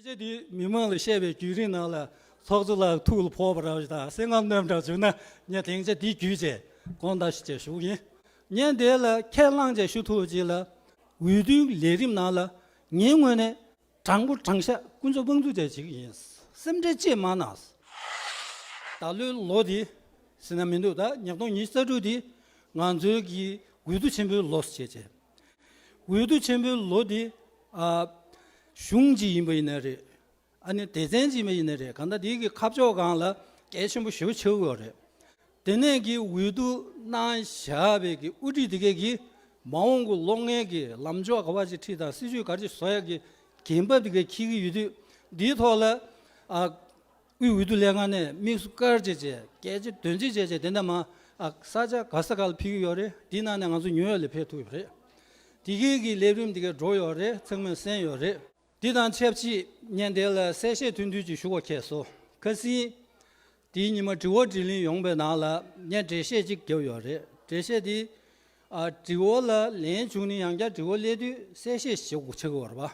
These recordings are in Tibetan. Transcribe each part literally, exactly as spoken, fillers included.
སྐད་ཆ་འདི་མི་མང་ལ་བཤད་པའི་བརྒྱུད་རིམ་ནང་ལ་ཚོགས་གཙོ་ལགས་ཐུགས་ལ་ཕོག་པ་འདྲ་ཞིག་དང་སེམས་ཁམས་རྣམ་དྲག་བྱུང་ན་ངས་དེང་ཆ་འདི་བརྒྱུད་བྱས་དགོངས་དག་ཞུ་བྱས་ཞུ་གི་ཡིན། ངས་འདི་ལ་ཁས་བླངས་བྱས་ཞུ་ཐུབ་ཅིག་ལ། འོས་བསྡུའི་ལས་རིམ་ནང་ལ་ངའི་ངོས་ནས་དྲང་པོ་དྲང་བཞག་དཀོན་མཆོག་དབང་ཚུགས་བྱས་བྱེད་ཀྱི་ཡིན། སེམས་ཁྲལ་ཅིག་མ་གནང་། ད་ལོའི་ལོ་འདི་ཟེར་ན་མི་འདུག་ད་ཉིས་སྟོང་ཉི་ཤུ་རྩ་དྲུག་འདི་ང་ཚོའི་གི་འོས་བསྡུ་ཆེན་པོའི་ལོ་ཞེས་བྱས། འོས་བསྡུ་ཆེན་པོའི་ལོ་འདི་ཨ་གཞུང་གཅིག་ཡིན་པ་ཡིན་ན་རེད། ཨ་ནི་སྡེ་ཚན་གཅིག་མ་ཡིན་ན་རེད། གང་ལྟར་འདི་གི་ཁ་ཕྱོགས་སྒང་ལ་གལ་ཆེན་པོ་ཞེ་པོ་ཆགས་ཀྱི་ཡོད་རེད། དེ་ནས་ཀྱི་འོས་བསྡུ་གནང་བཞག་པའི་གི་དབུ་ཁྲིད་དེ་གས་ཀྱི་མ་འོངས་ཀྱི་ལོ་ལྔའི་གི་ལམ་ཕྱོགས་ག་བ་ཅིག་ཁྲིད་དང་སྲིད་ཇུས་ག་རེ་ཅིག་བཟོ་ཡག་གི་འགན་བབ་དེ་གས་འཁྱེར་གྱི་ཡོད་དུས། འདིའི་ཐོག་ལ་ཨ་དབུས་འོས་བསྡུ་ལྷན་ཁང་ནས་དམིགས་སུ་བཀར་བྱས་བྱས་གལ་ཆེ་དོན་ཆེ་བྱས་བྱས་དེ་འདྲ་མ་ཨ་ས་ཆ་ག་ས་ག་ལ་ཕེབས་ཀྱི་ཡོད་རེད། དེའི་ནང་ནས་ང་ཚོ་ཉུའུ་ཡོག་ལ་ཕེབས་ཐུབ་ཡོད་རེད། དེ་གས་ཀྱི་ལས་རིམ་དེ་གས་འགྲོ་ཡོད་རེད། ཚང་མས་གསན་ཡོད་རེད། འདི་དང་ཆབས་ཅིག་ངས་འདི་ལ་གསལ་བཤད་ཐུང་ཐུང་ཅིག་ཞུ་དགོས་ཁེལ་སོང་། ཁ་སང་དེའི་ཉི་མ་དྲི་བ་དྲིས་ལན་ཡོང་པའི་ནང་ལ་ངས་འགྲེལ་བཤད་ཅིག་བརྒྱབ་ཡོད་རེད། འགྲེལ་བཤད་དེ་ཨ་དྲི་བ་ལ་ལན་བྱུང་ནས་ཡང་བསྐྱར་དྲི་བ་སླེབས་དུས་གསལ་བཤད་བྱེད་དགོས་ཆགས་ཀྱི་ཡོད་རེད་པ།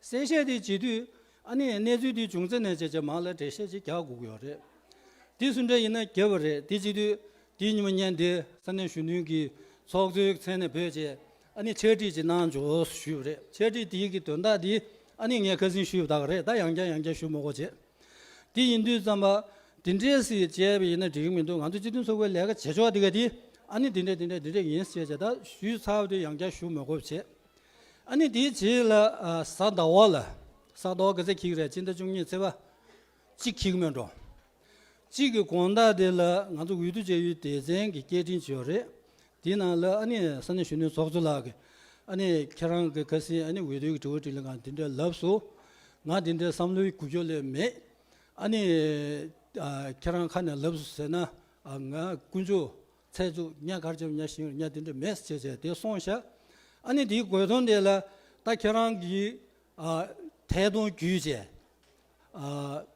གསལ་བཤད་དེ་བྱེད་དུས་ཨ་ནི་གནས་ཚུལ་དེ་བྱུང་ཚེ་ནས་བྱས་བྱས་མར་ལ་འགྲེལ་བཤད་ཅིག་རྒྱག་དགོས་ཀྱི་ཡོད་རེད། དེ་སུ་འདྲ་ཡིན་ན་བརྒྱབ་པ་རེད། དེ་བྱེད་དུས་དེའི་ཉི་མ་ངས་འདི་ས་གནས་གཞོན་ནུའི་གི་ཚོགས་གཙོའི་མཚན་ནས་བོས་བྱས་ཨ་ནི་ཕྱག་བྲིས་ཅིག་གནང་འཇོག་ཞུས་པ་རེད། ཕྱག་བྲིས་དེའི་གི་དོན་དག་དེ་ཨ་ནི་ངས་ཁ་སང་ཞུས་པ་དག་རེད། ད་ཡང་བསྐྱར་ཡང་བསྐྱར་ཞུ་མི་དགོས་བྱས། དེ་ཡིན་དུས་ཙམ་པ་དེ་འདྲས་སེ་བྱས་པ་ཡིན་ན་འགྲིག་གི་མི་འདུག་ང་ཚོ་སྤྱི་མཐུན་ཚོགས་པའི་ལས་ཀ་བྱེད་ཕྱོགས་དེ་ག་དེ་ཨ་ནི་དེ་འདྲས་དེ་འདྲས་དེ་འདྲས་ཡིན་ཟེར་བྱས་ད་ཞུས་ཚར་བ་དེ་ཡང་བསྐྱར་ཞུ་མི་དགོས་བྱས། ཨ་ནི་དེའི་རྗེས་ལ་ཨ་གཟའ་ཟླ་བ་ལ་གཟའ་ཟླ་བ་ག་ཚོད་འཁེལ་གི་རེད། སྤྱི་ཟླ་བཅུ་གཉིས་ཚེས་པ་གཅིག་འཁེལ་གི་མེད་འགྲོ། གཅིག་གི་དགོང་དག་དེ་ལ་ང་ཚོ་འོས་བསྡུ་བྱ་ཡུལ་སྡེ་ཚན་གྱི་སྐད་འཕྲིན་བྱས་ཡོད་རེད། དེའི་ནང་ལ་ཨ་ནི་ས་གནས་གཞོན་ནུའི་ཚོགས་གཙོ་ལགས་ཀྱིས་ཨ་ནི་ཁྱེད་རང་གི་ཁ་སང་ཨ་ནི་འོས་བསྡུའི་དྲི་བ་དྲིས་ལན་སྒང་དེ་འདྲ་ལབ་སོང་། ང་དེ་འདྲའི་བསམ་བློའི་འགུལ་སྐྱོད་སླེབས་མེད། ཨ་ནི་ཨ་ཁྱེད་རང་ཁ་ནས་ལབ་སོང་ཟེར་ན་ཨ་ང་དཀོན་མཆོག་ཚེ་གཅིག་ཉ་གར་འཇབ་ཉ་ཤིང་ཉ་དེ་འདྲ་མེད་ཟེར་བྱས་དེ་སོང་ཤག་ཨ་ནི་དེའི་དགོས་དོན་དེ་ལ་ད་ཁྱེད་རང་གིས་ཨ་ཐད་གཏོང་བརྒྱུད་བྱས་ཨ་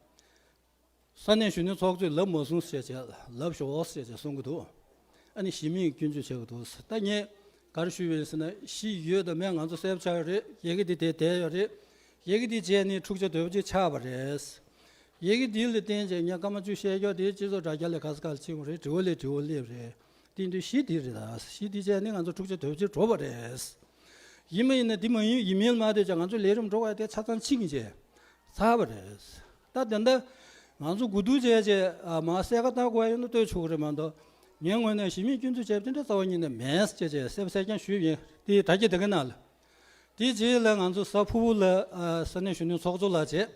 ས་གནས་གཞོན་ནུ་ཚོགས་གཙོས་ལབ་མ་སོང་ཟེར་བྱས་ལབ་ཤོག་ཟེར་བྱས་གསུང་གི་འདུག་ཨ་ནི་གཞི་མེད་སྐྱོན་བརྗོད་བྱེད་ཀྱི་འདུག་ད་ངས་ག་རེ་ཞུས་པ་ཡིན་ཟེར་ན་གཞི་ཡོད་དང་མེད་ང་ཚོ་གསལ་པོ་ཆགས་ཡོད་རེད། ཡི་གེ་འདི་དེ་བསྡད་ཡོད་རེད། ཡི་གེ་འདི་བྱས་ནས་འཁྲུག་ཆ་དོད་པོ་ཅིག་ཆགས་པ་རེད། ཡི་གེ་འདི་ལ་བརྟེན་བྱས་ངས་སྐར་མ་བཅུ་བཤད་རྒྱུ་དེ་སྤྱི་ཚོགས་དྲ་རྒྱ་ལ་ག་ས་ག་ལ་ཕྱིན་པ་རེད། དྲི་བ་ལས་དྲི་བ་སླེབས་རེད། དེ་དུས་གཞི་འདི་རེད། ད་གཞི་འདི་བྱས་ནས་ང་ཚོ་འཁྲུག་ཆ་དོད་པོ་ཅིག་འགྲོ་བ་རེད། ཡིན་མ་ཡིན་ན་འདི་མ་ཡིན་ཡིན་མིན་མ་དེ་ཅག་ང་ཚོ་ལས་རིམ་འགྲོ་བ་དེ་ཆ་ཚང་ཕྱིན་བྱས་ཚར་བ་རེད། ད་དེ་འདྲ་ང་ཚོ་གོ་བསྡུར་བྱས་བྱས་ཨ་མ་གསལ་ཁ་བཏང་དགོས་ཡ་ཡིན་ན་ལྟོས་ཆོག་གི་རེད་མ་གཏོགས། ངའི་ངོས་ནས་གཞི་མེད་སྐྱོན་འཛུགས་བྱས་པ་དེ་འདྲ་རྩ་བ་ཉིད་ནས་མེད་ཟེར་བྱས་གསལ་པོ་གསལ་རྐྱང་ཞུས་ཡིན། དེ་དྲ་རྒྱ་དེ་ག་ནང་ལ། དེའི་རྗེས་ལ་ང་ཚོ་གཟའ་ཕུར་བུ་ལ་ཨ་ས་གནས་གཞོན་ནུ་ཚོགས་གཙོ་ལགས་བྱས།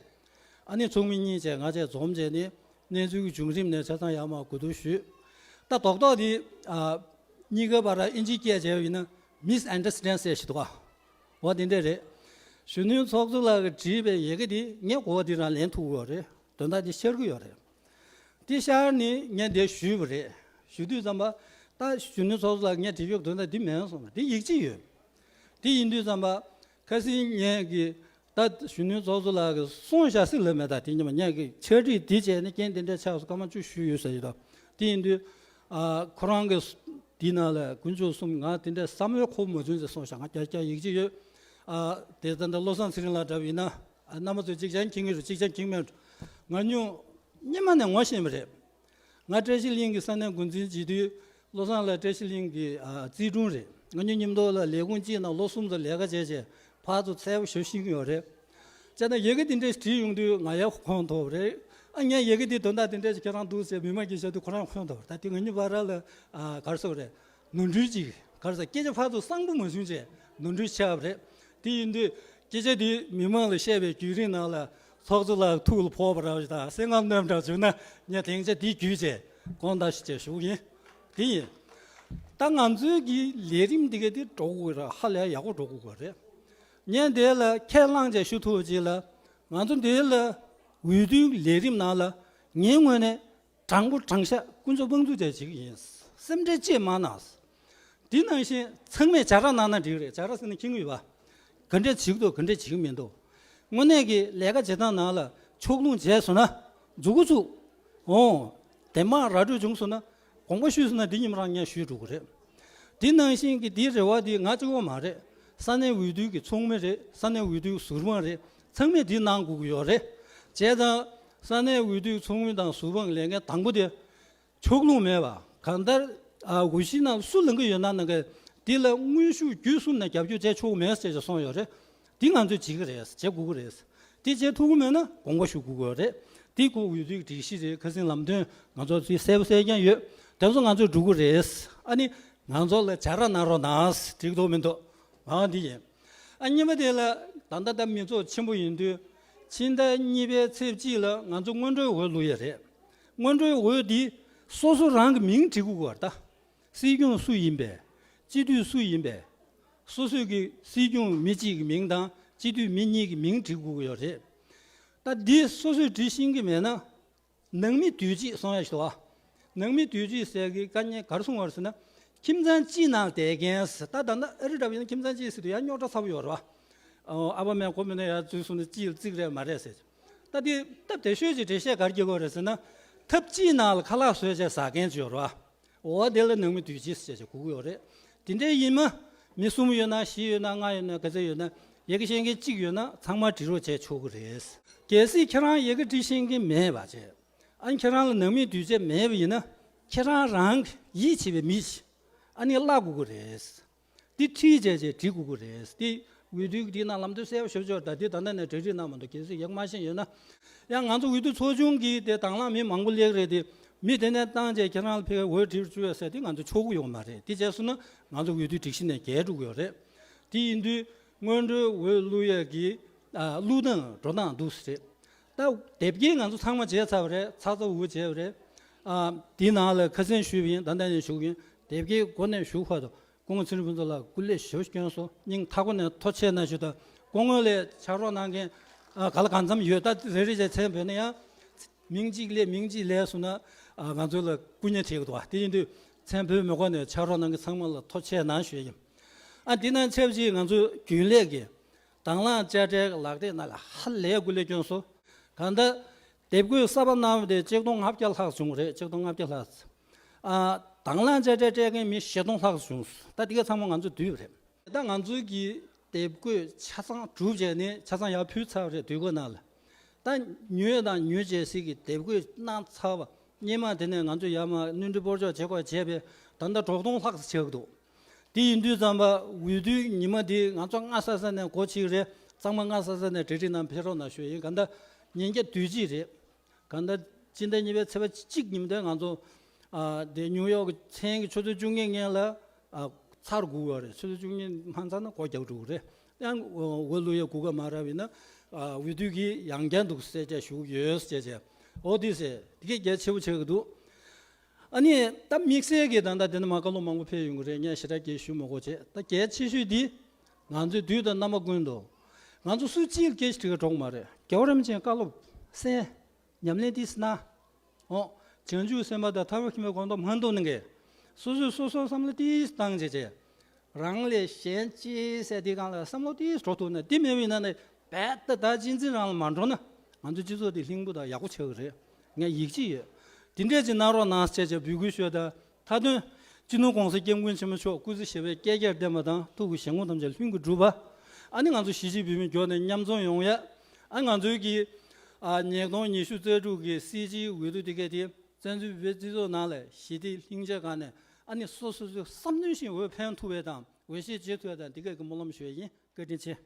ཨ་ནི་ཚོགས་མི་གཉིས་བྱས་ང་བྱས་འཛོམས་བྱས་ནས་གནས་ཚུལ་གྱི་བྱུང་རིམ་ནས་ཆ་ཚང་ཡར་མར་གོ་བསྡུར་ཞུས། ད་རྡོག་རྡོག་དེ་ཨ་གཉིས་ཀའི་བར་ཨིན་ཇིའི་སྐད་བྱས་པ་ཡིན་ན་མིས་ཨན་ཌར་སི་ཊེན་ཌ་ཟེར་ཞིག་འདུག་ག་འོ་དེ་འདྲས་རེད། གཞོན་ནུའི་ཚོགས་གཙོ་ལགས་ཀྱིས་བྲིས་པའི་ཡི་གེ་དེ་ངས་གོ་བ་དེ་རང་ལེན་ཐུབ་ཀྱི་ཡོད་རེད། དོན་དག་དེ་ཤར་གྱི་ཡོད་རེད། དེ་ཤར་ནས་ངས་འདིར་ཞུས་པ་རེད། ཞུ་དུས་ཙམ་པ་ད་གཞོན་ནུ་ཚོགས་གཙོ་ལགས་ངས་བྲིས་ཡོད་དོན་དག་འདི་མིན་གསུངས་པ་དེ་ཡིག་ཆ་ཡོད། དེ་ཡིན་དུས་ཙམ་པ་ཁ་སང་ངས་ཀྱི་ད་གཞོན་ནུ་ཚོགས་གཙོ་ལགས་ཀྱིས་གསུངས་བཞག་ཟིག་ལབ་མེད། ད་དེ་ཉིན་མ་ངས་ཀྱི་ཕྱག་བྲིས་འདི་བྱས་ནས་རྐྱེན་དེ་འདྲ་ཆགས་སོང་། སྐར་མ་བཅུ་ཞུས་ཡོད་ཟེར་གྱི་འདུག་དེ་ཡིན་དུས་ཨ་ཁོ་རང་གི་དེའི་ནང་ལ་དཀོན་མཆོག་གསུམ་ང་དེ་འདྲ་བསམ་བློའི་ཁོག་མ་ཚུན་ཟེར་གསུངས་བཞག་ང་རྐྱང་རྐྱང་ཡིག་ཆ་ཡོད། ཨ་དེ་ད་ལྟ་བློ་བཟང་ཚེ་རིང་ལགས་འདྲ་བ་ཡིན་ན་ཨ་རྣམ་པ་ཚོས་གཅིག་རྐྱང་མཁྱེན་གྱི་རེད། གཅིག་རྐྱང་མཁྱེན་མེད། ང་ཉུང་སྔོན་མ་ནས་ངོ་ཤེས་པ་རེད། ང་བཀྲ་ཤིས་གླིང་གི་ས་གནས་འགོ་འཛིན་བྱེད་དུས་བློ་བཟང་ལགས་བཀྲ་ཤིས་གླིང་གི་ཨ་རྩིས་དྲུང་རེད། ང་གཉིས་མཉམ་དུ་ལ་ལས་ཁུངས་གཅིག་ནང་ལོ་གསུམ་ཙམ་ལས་ཀ་བྱས་བྱས་ཕར་ཚུར་འཚམས་པོ་ཞེ་པོ་ཤེས་ཀྱི་ཡོད་རེད། བྱས་ན་ཡི་གེ་འདི་འདྲས་བྲིས་ཡོང་དུས་ང་ཡག་པོ་མཁྱེན་ཐུབ་པ་རེད། ཨ་ངས་ཡི་གེ་འདི་དོན་དག་འདི་འདྲས་ཞིག་ཁྱེད་རང་འདུག་ཟེར་མི་མང་གིས་བཤད་དུས་ཁོ་རང་མཁྱེན་ཐུབ་པ་རེད། ད་དེ་ང་གཉིས་བར་ལ་ཨ་ག་རེ་ཟེར་དགོས་རེད། ནོར་འཁྲུལ་ཅིག་ག་རེ་ཟེར་སྐད་ཆ་ཕར་ཚུར་གསང་པོ་མ་བྱུང་བྱས་ནོར་འཁྲུལ་ཆགས་པ་རེད། དེ་ཡིན་དུས་སྐད་ཆ་འདི་མི་མང་ལ་བཤད་པའི་བརྒྱུད་རིམ་ནང་ལ་ཚོགས་གཙོ་ལགས་ཐུགས་ལ་ཕོག་པ་འདྲ་བ་ཞིག་དང་སེམས་ཁམས་རྣམ་དྲག་བྱུང་ན་ངས་དེང་ཆ་འདི་བརྒྱུད་བྱས་དགོངས་དག་ཞུ་བྱས་ཞུ་གི་ཡིན། དེ་ཡིན། ད་ང་ཚོའི་གི་ལས་རིམ་འདི་ག་འདི་འགྲོ་དགོས་ར་ཧ་ལས་ཡག་པོ་འགྲོ་དགོས་རེད། ངས་འདི་ལ་ཁས་བླངས་བྱས་ཞུ་ཐུབ་ཅིག་ལ་ང་ཚོ་འདི་ལ་འོས་བསྡུའི་ལས་རིམ་ནང་ལ་ངའི་ངོས་ནས་དྲང་པོ་དྲང་བཞག་དཀོན་མཆོག་དབང་ཚུགས་བྱས་བྱེད་ཀྱི་ཡིན། སེམས་ཁྲལ་ཅིག་མ་གནང་། དེ་ནང་བཞིན་ཚང་མས་བྱ་ར་གནང་ན་འགྲིག་རེད། བྱ་ར་ཟེར་ན་མཁྱེན་གྱི་ཡོད་པ། ག་འདྲས་བྱེད་ཀྱི་འདུག་ག་འདྲས་བྱེད་ཀྱི་མི་འདུག་དངོས་གནས་ཀྱི་ལས་ཀ་བྱེད་སྟངས་ནང་ལ་ཕྱོགས་ལྷུང་བྱས་སོང་ན་མཛུབ་གུ་བཙུགས། འོང་། དེ་མ་ར་སྤྲོད་བྱུང་སོང་ན་དགོངས་པ་ཞུས་སོང་ན་འདི་ཉིན་མོ་རང་ངས་ཞུས་འགྲོ་གི་རེད། དེ་ནང་བཞིན་གྱི་འདིའི་རེ་བ་འདི་ང་གཅིག་པོ་མ་རེད། ས་གནས་འོས་བསྡུ་གི་ཚོགས་མི་རེད། ས་གནས་འོས་བསྡུ་གི་ཟུར་དཔང་རེད། ཚང་མས་འདི་གནང་དགོས་ཀྱི་ཡོད་རེད། བྱས་ཙང་ས་གནས་འོས་བསྡུའི་ཚོགས་མི་དང་ཟུར་དཔང་ལས་འགན་དང་པོ་དེ་ཕྱོགས་ལྷུང་མེད་པ། གང་ལྟར་ཨ་འོས་གཞི་ནང་སུ་ལངས་ཀྱི་ཡོད་ན་ལངས་ཀྱི། འདི་ལ་དངོས་ཤུགས་བརྒྱུད་གསུམ་ནས་རྒྱབ་སྐྱོར་བྱས་ཆོག་མེད་ཟེར་ཅེས་གསུངས་ཡོད་རེད། འདི་ང་ཚོས་བྱེད་ཀྱི་རེད། བྱེད་དགོས་ཀྱི་རེད། འདི་བྱེད་ཐུབ་ཀྱི་མེད་ན་དགོངས་པ་ཞུ་དགོས་ཀྱི་ཡོད་རེད། འདི་ཁོ་འོས་བསྡུའི་སྒྲིག་གཞི་རེད། ཁ་སང་ལམ་སྟོན་ང་ཚོ་ཚོས་གསལ་པོ་གསལ་རྐྱང་ཡོད། དེ་ཚོ་ང་ཚོས་སྒྲུབ་ཀྱི་རེད། ཨ་ནི་ང་ཚོ་ལ་བྱ་ར་གནང་རོགས་གནང་། འགྲིག་འདུག་མི་འདུག་ཨ་འདི་ཡིན། ཨ་གཉིས་པ་དེ་ལ་ད་ལྟ་ད་མི་ཚོགས་ཆེན་པོ་ཡིན་དུས། ཕྱི་ཟླ་གཉིས་པའི་ཚེས་གཅིག་ལ་ང་ཚོ་སྔོན་འགྲོའི་འོས་བླུག་ཡ་རེད། སྔོན་འགྲོའི་འོས་འདི་སོ་སོ་རང་གི་མིང་བྲིས་དགོས་ཀྱི་ཡོད་རེད་ད། སྲིད་སྐྱོང་སུ་ཡིན་པས། སྤྱི་འཐུས་སུ་ཡིན་པས། སོ་སོས་ཀྱི་སྲིད་སྐྱོང་མི་གཅིག་གི་མིང་དང་སྤྱི་འཐུས་མི་གཉིས་ཀྱི་མིང་བྲིས་དགོས་ཀྱི་ཡོད་རེད། ད་འདི་སོ་སོས་བྲིས་ཤེས་ཀྱི་མེད་ན། ནང་མི་དུས་གཅིག་སོང་ཡ་ཞུ་བ། ནང་མི་དུས་གཅིག་ཟེར་གི་དཀའ་ངལ་ག་རེ་སོང་བ་རེད་ཟེར་ན། ཁྱིམ་ཚང་གཅིག་ནང་བསྡད་མཁན་ཟེར། ད་ད་ལྟ་ཨ་རི་འདྲ་བ་ཡིན་ན་ཁྱིམ་ཚང་གཅིག་ཟེར་དུས་ཡང་རྙོག་དྲ་ཚ་པོ་ཡོད་རེད་བ། ཨ་ཕ་མས་གོ་མི་ན་ཡར་འཛུལ་སོང་ན་གཅིག་ལ་རྩིག་རེད་མ་རེད་ཟེར། ད་དེ་སྟབས་བདེ་ཤོས་ཀྱི་འགྲེལ་བཤད་ག་རེ་རྒྱག་དགོས་རེད་ཟེར་ན། ཐབ་གཅིག་ནང་ལ་ཁ་ལག་བཟོས་བྱས་ཟ་མཁན་ཅིག་ཡོད་རེད་བ། འོ་དེ་ལ་ནང་མི་དུས་གཅིག་ཟེར་བྱས་དགོས་ཀྱི་ཡོད་རེད། དེ་འདྲའི་ཡིན་ན། མི་གསུམ་ཡོད་ན་བཞི་ཡོད་ན་ལྔ་ཡོད་ན་ག་ཚོད་ཡོད་ན། ཡི་གེ་ཤེས་མཁན་གཅིག་ཡོད་ན་ཚང་མ་འབྲི་རོགས་བྱས་ཆོག་གི་རེད། གལ་སྲིད་ཁྱེད་རང་ཡི་གེ་འབྲི་ཤེས་ཀྱི་མེད་པ་བྱས། ཨ་ནི་ཁྱེད་རང་ལ་ནང་མི་དུས་གཅིག་མེད་པ་ཡིན་ན། ཁྱེད་རང་རང་གི་ཡིད་ཆེས་པའི་མི་ཞིག་ཨ་ནི་བརླག་དགོས་ཀྱི་རེད། འདི་ཁྲིད་བྱས་བྱས་འབྲི་དགོས་ཀྱི་རེད། འདི་འོས་བསྡུའི་འདི་ནང་ལམ་སྟོན་གསལ་པོ་ཞེ་པོ་ཅིག་ཡོད་རེད། ད་འདི་ད་ལྟ་ནས་གྲ་སྒྲིག་གནང་མ་འདུག་གལ་སྲིད་ཡག་མ་ཤེས་ཡོད་ན། ཡང་ང་ཚོ་འོས་བསྡུ་ཚོགས་ཆུང་གིས་དེ་དང་བླངས་མི་མང་པོ་སླེབས་རེད་དེ། མི་དེ་ནས་བཏང་བྱས་ཁྱེད་རང་ལ་ཕེབས་འོས་བྲིས་བཅུག་ཡོད་ཟེར་དེ་ང་ཚོ་ཆོག་གི་ཡོད་མ་རེད། དེ་བྱས་སོང་ན་ང་ཚོ་འོས་བསྡུ་སྒྲིག་གཞི་ནས་འགལ་འགྲོ་གི་ཡོད་རེད། དེ་ཡིན་དུས་སྔོན་འགྲོའི་འོས་བླུག་ཡས་ཀྱི་ཨ་བླུག་སྟངས་འགྲོ་སྟངས་འདུག་ཟེར་རེད། ད་དེབ་སྐྱེལ་ང་ཚོ་ཚང་མ་བྱས་ཚར་བ་རེད། ཚ་ཚ་འུར་འུར་བྱས་པ་རེད། ཨ་དེའི་ནང་ལ་ཁ་སང་ཞུས་པ་ཡིན། ད་ལྟ་ནས་ཞུ་གི་ཡིན། དེབ་སྐྱེལ་འགོ་ནས་ཞུ་བར་དུ། སྐུ་ངོ་ཚེ་རིང་ཕུན་ཚོགས་ལགས་སྐུ་ལས་ཞབས་སྐྱོན་སོང་། སྙིང་ཐག་པ་ནས་ཐུགས་རྗེ་གནང་ཞུ་དང་། སྐུ་ངོ་ལས་ཕྱག་རོགས་གནང་མཁན་ཨ་ག་ལ་གང་འཚམ་ཡོད། ད་རེ་རེ་བྱས་མཚན་འབོད་ན་ཡང་མིང་གཅིག་ལས་མིང་གཅིག་ལས་སོང་ན་ཨ་ང་ཚོ་ལ་སྐུ་ཉེ་བྱེད་ཀྱི་འདུག་བ། དེ་ཡིན་དུས་མཚན་འབོད་མི་དགོས་ནས་ཕྱག་རོགས་གནང་མཁན་ཚང་མ་ལ་ཐུགས་རྗེ་གནང་ཞུ་ཡ་ཡིན། ཨ་དེ་ནང་ཆབས་ཅིག་ང་ཚོ་རྒྱུན་ལས་ཀྱི་དང་བླངས་དཔྱ་ཁྲལ་གྱི་ལག་དེབ་ནང་ལ་ཧ་ལས་སྐུ་ལས་སྐྱོན་སོང་། གང་ལྟར་དེབ་འགོད་གསར་པ་གནང་བ་དེ་ཆིག་སྟོང་ལྔ་བརྒྱ་ལྷག་བྱུང་རེད། ཆིག་སྟོང་ལྔ་བརྒྱ་ལྷག་ཨ་དང་བླངས་དཔྱ་ཁྲལ་སྤྲད་མཁན་མི་བཞི་སྟོང་ལྷག་བྱུང་། ད་དེ་ག་ཚང་མ་ང་ཚོས་བསྡུས་པ་རེད། ད་ང་ཚོའི་གི་དེབ་འགོད་ཆ་ཚང་གྲུབ་བྱས་ནས་ཆ་ཚང་ཡར་ཕུལ་ཚར་བ་རེད། དུས་འགོད་ནང་ལ། ད་ཉོས་དང་ཉོ་བྱེད་སའི་གི་དེབ་འགོད་གནང་ཚར་བ་སྔོན་མ་དེ་ནས་ང་ཚོས་ཡར་མར་སྣོན་འཕྲི་སྤོར་གཅོག་བྱེད་དགོས་བྱས་པས་ད་ལྟ་དྲུག་སྟོང་ལྷག་ཙམ་ཆགས་ཀྱི་འདུག་དེ་ཡིན་དུས་ཙམ་པ་འོས་བསྡུའི་ཉི་མ་འདི་ང་ཚོ་སྔ་ས་ས་ནས་འགོ་ཁྲིད་རེད། གཙང་མ་སྔ་ས་ས་ནས་གྲ་སྒྲིག་གནང་ཕེབས་རོགས་གནང་ཞུ་ཡིན། གང་ལྟར་ཉིན་རྒྱབ་དུས་གཅིག་རེད། གང་ལྟར་སྤྱི་ཟླ་གཉིས་པའི་ཚེས་པ་གཅིག་ཉིན་དེ་ང་ཚོ་ཨ་དེ་ནིའུ་ཡོག་གི་མཚན་གྱི་ཆུ་ཚོད་བཅུ་གཉིས་སྔོན་ལ་ཨ་ཚར་དགོས་པ་རེད། ཆུ་ཚོད་བཅུ་གཉིས་མ་ཚར་ན་སྒོ་རྒྱག་འགྲོ་གི་རེད། ཡང་འོས་བླུག་ཡ་གོ་སྐབས་མ་རག་པ་ཡིན་ན་ཨ་འོས་བསྡུ་གི་ཡང་བསྐྱར་འདུག་གསལ་བཤད་ཞུ་གི་ཡོད་ཟེར་བྱས། འོ་དེ་ཟེར་དེ་གས་གལ་ཆེ་པོ་ཆགས་ཀྱི་འདུག་ཨ་ནི་ད་དམིགས་བསལ་གྱི་ད་ལྟ་དེ་ནས་མར་བཀའ་སློབ་མང་པོ་ཕེབས་ཡོང་གི་རེད། ངས་ཞེ་དྲག་གིས་ཞུ་མི་དགོས་བྱས། ད་གལ་ཆེ་ཤོས་འདི་ང་ཚོས་དུས་དང་རྣམ་པ་ཀུན་ཏུ་ང་ཚོ་སུ་གཅིག་ལ་སྐད་ཆ་དྲི་ག་འགྲོ་གི་མ་རེད། རྒྱལ་བ་རིན་པོ་ཆེའི་བཀའ་སློབ་གསན། ཉམས་ལེན་ཏིས་གནང་། འོ། བྱང་ཆུབ་སེམས་དཔའ་དང་ཐར་པ་མཁྱེན་པའི་གོ་འཕང་མ་ཐོབ་ནས་ཀྱི། སོ་སོས་སོ་སོར་བསམ་བློ་ཏིས་བཏང་བྱས་བྱས། རང་ལས་གཞན་གཅེས་ཟེར་དེའི་སྒང་ལ་བསམ་བློ་ཏིས་འགྲོ་ཐུབ་ན། དེ་མེད་པའི་ནང་ནས་རྦད་དེ་ད་གཅེས་འཛིན་རང་ལ་མ་འགྲོ་ན་ང་ཚོའི་སྤྱི་ཚོགས་དེ་ལྷིང་པོ་དང་ཡག་པོ་ཆགས་ཀྱི་རེད། ངས་ཡིད་ཆེས་ཡོད། དེ་འདྲས་ཅིག་གནང་རོགས་གནང་ཟེར་བྱས་འབོད་སྐུལ་ཞུས། ད་མཐའ་དོན། སྤྱི་ནོར་༸གོང་ས་༸སྐྱབས་མགོན་ཆེན་པོ་མཆོག་སྐུ་ཚེ་ཞབས་པད་བསྐལ་བརྒྱར་བརྟན་པ་དང་། ཐུགས་ཀྱི་བཞེད་དགོངས་ཐམས་ཅད་ལྷུན་གྱིས་གྲུབ་པ། ཨ་ནི་ང་ཚོ་གཞིས་བྱེས་བོད་མི་མགྱོགས་ནས་མཉམ་འཛོམས་ཡོང་ཡ། ཨ་ང་ཚོའི་གི་ཨ་ཉིས་སྟོང་ཉི་ཤུ་རྩ་དྲུག་གི་སྲིད་སྤྱིའི་འོས་བསྡུ་དེ་གས་དེ་བཙན་བྱོལ་བོད་སྤྱི་ཚོགས་ནང་ལ་ཞི་བདེ་ལྷིང་འཇགས་སྒང་ནས་ཨ་ནི་སོ་སོ་སོའི་བསམ་དོན་བཞིན་འོས་འཕེན་ཐུབ་པ་དང་འོས་ཤོག་བརྗེ་ཐུབ་པ་དང་། དེ་གས་ཀྱི་སྨོན་ལམ་ཞུ་ཡ་ཡིན། བཀའ་དྲིན་ཆེ།